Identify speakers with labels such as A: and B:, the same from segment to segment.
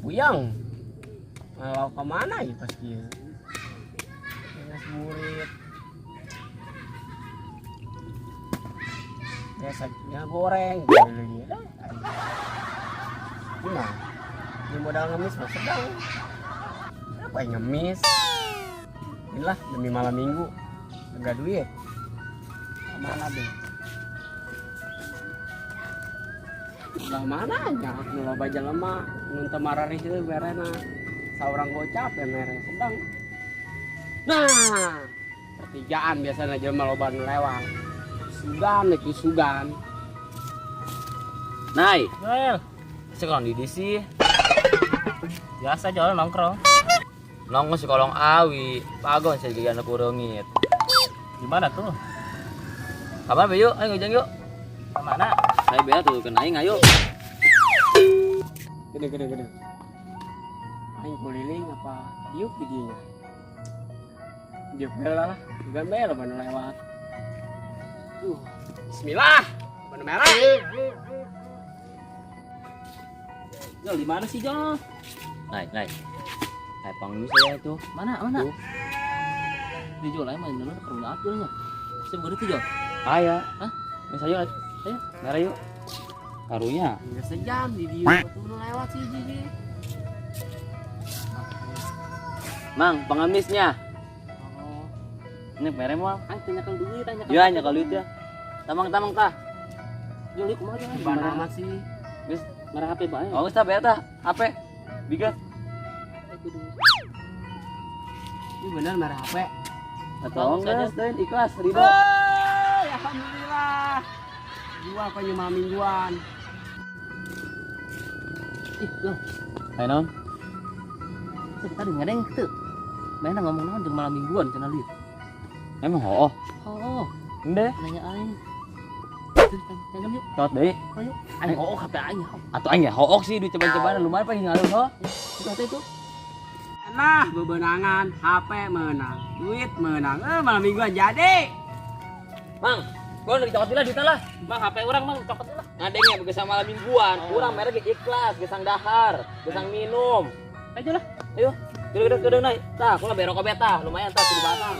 A: Puyang. Mau ke mana ya pas kieu? Geus burit. Biasanya goreng lagi dah. Gimana? Ini modal ngemis mah sedang. Apa yang ngemis? Inilah demi malam minggu. Enggak duit. Mana deh? Lah mana nya nu loba jelema nu teu mararih teu berena. Saurang gocap ya mere sedang. Nah, pertigaan biasanya jelema loba nu lewat. Sugan, itu sugan.
B: Nay,
C: Joel,
B: sekarang di sih.
C: Biasa Joel nongkrong.
B: Nongkrong si kolong awi, pagon saya gigi anak kurungit.
C: Gimana tuh?
B: Kapan be yuk, ayo ngejeng yuk.
C: Kemana?
B: Ayo bela tuh kena aing ayo.
A: Gede gede gede. Aing kuliling apa diuk di dinya. Diuk bela lah, sugan bela banu lewat. Bismillah, banu merah.
C: Jol, di mana sih Jol?
B: Naik, naik. Naik panggung saya itu.
C: Mana, mana? Di Jol aja main dulu perlu aturnya. Saya bukan itu Jol.
B: Aya.
C: Hah?
B: Ini saya. Ayo, merah yuk. Karunya.
A: Enggak sejam di dia tuh lewat sih Gigi.
B: Mang, pengemisnya.
A: Oh.
B: Ini merah mau.
C: Ayo tanya kalau duit, tanya.
B: Iya, nyekel duit ya. Tamang-tamang tah.
C: Jol, kumaha Jol?
A: Mana amat sih?
B: Geus
C: merah HP bae.
B: Oh, geus tah bayar tah. HP. Biga.
A: Ini bener merah HP.
B: Atau enggak, deui ikhlas ridho.
A: Alhamdulillah. Jual kok malam mingguan.
C: Ih, Jol.
B: Ayo non.
C: Tadi ngadeng teu. Mainna ngomong naon jeung malam mingguan cenah lieu.
B: Emang hooh.
C: Hooh.
B: Hende.
C: Nanya aing. Jangan yuk.
B: Cot deui.
C: Ayo. Aing hooh HP aing.
B: Atuh aing ya hooh sih duit coba-cobaan lumayan paling ngalun ho.
C: Itu HP itu.
A: Nah, bebenangan, HP menang, duit menang. Malam mingguan jadi.
B: Mang, gua udah dicokot lah duitnya lah.
C: Mang, HP orang mang cokot lah.
B: Ngadengnya begesang malam mingguan,
C: Oh.
B: kurang merek ikhlas, gesang dahar, gesang minum.
C: Ayo lah.
B: Ayo, gede-gede gede naik. Tah, kula berokok beta, lumayan tah tujuh batang.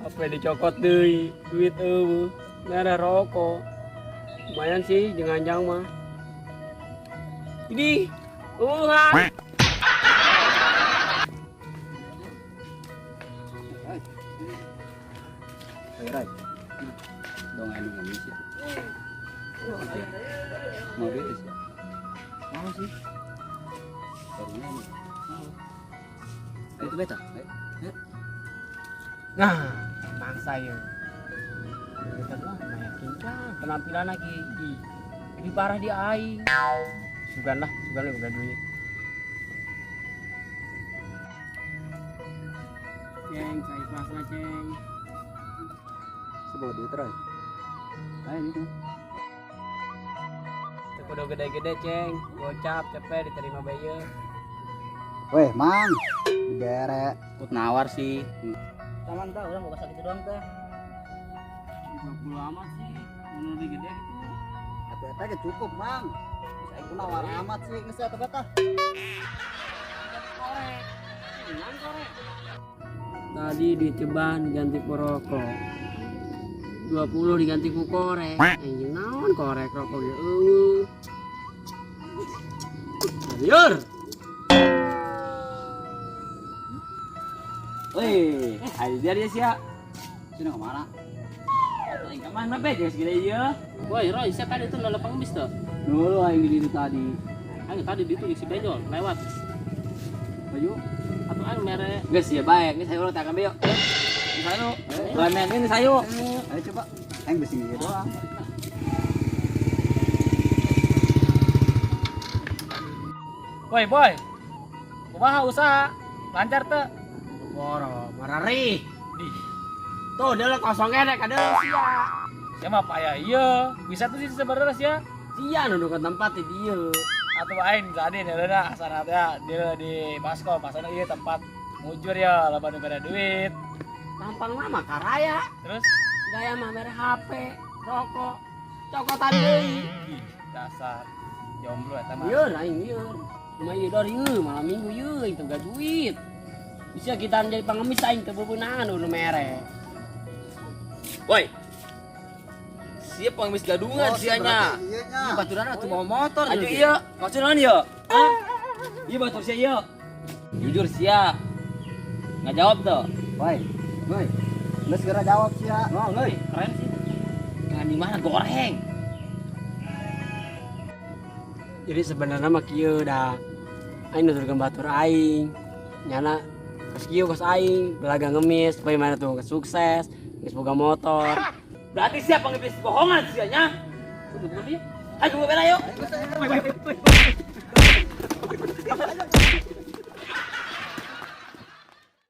A: HP dicokot deui, duit eueuh, merek rokok. Lumayan sih jeung anjang mah. Ini, uhan.
D: Rai, dong ayo ngemis itu. Mau duit sih? Mau sih. Barunya nih. Mau.
B: Itu beta.
A: Nah, mangsa ya. Kita mah meyakinkan penampilan lagi lebih parah di aing. Sugan lah, sugan lah bukan duit. Ceng, saya ikhlasnya ceng.
D: Sebawa duit Roy. Ayo gitu.
A: Kudu gede-gede ceng, gocap cepet diterima bae.
D: Weh, Mang, dibere.
B: Ikut nawar sih.
C: Taman tah urang boga sakitu doang tah.
A: 20 amat sih, mun lebih gede gitu.
D: Atuh eta ge cukup, Mang. Bisa ieu nawar amat sih geus atuh tah.
A: Korek. Menang korek. Tadi diceban diganti ku rokok. 20 diganti ku korek. Anjing naon korek rokok ge eueuh. Liur.
B: Wih, ayo dia dia sia.
D: Sini ke mana?
B: Atuh aing ka mana be geus gede ieu.
C: Woi, Roy, saya tadi itu nolak pengemis tuh.
D: Dulu aing di ditu tadi.
C: Aing tadi di itu si Bejol lewat.
D: Baju
C: Atau aing mere
B: Geus ya bae, geus ayo urang tak ambil yuk. Sayu. Ramen ini sayu.
D: Ayo coba. Aing besi gitu doang.
C: Woi, boy. Kumaha usaha? Lancar teu?
A: Boro, marari. Di. Tuh, dia kosong kene kadang sia.
C: Sia mah payah ieu. Bisa tuh sih sebenarnya sia.
A: Sia nu ke tempat di dieu.
C: Atuh aing jadi nih asana teh dia di baskom, asana ieu tempat mujur ya, loba nu beda duit.
A: Tampang mah karaya.
C: Terus
A: gaya mah mere HP, rokok. Cokotan deui.
C: Ih, dasar jomblo eta mah.
A: Lieur aing lieur. Cuma ieu dor ieu malam minggu ieu aing teu boga duit. Bisa kita jadi pengemis aing teu bebeunangan nu mere.
B: Woi. Siap pengemis gadungan
D: Oh,
B: sianya.
D: berarti iya nya.
B: Baturan atuh bawa motor.
A: Aduh
B: iya.
A: iya, maksud naon ieu? Hah?
B: Iya batur sia iya. Jujur sia. Nggak jawab tuh.
D: Woi, woi. Lu segera jawab sih ya.
B: Oh, euy, keren sih. Kan di mana goreng?
A: Jadi sebenarnya mah kieu dah. Aing nuturkeun batur aing. Nyana kos kieu kos aing, belaga ngemis, supaya mana tuh sukses, geus boga motor.
B: Berarti siapa pengemis bohongan sianya? Ayo gue bela yuk.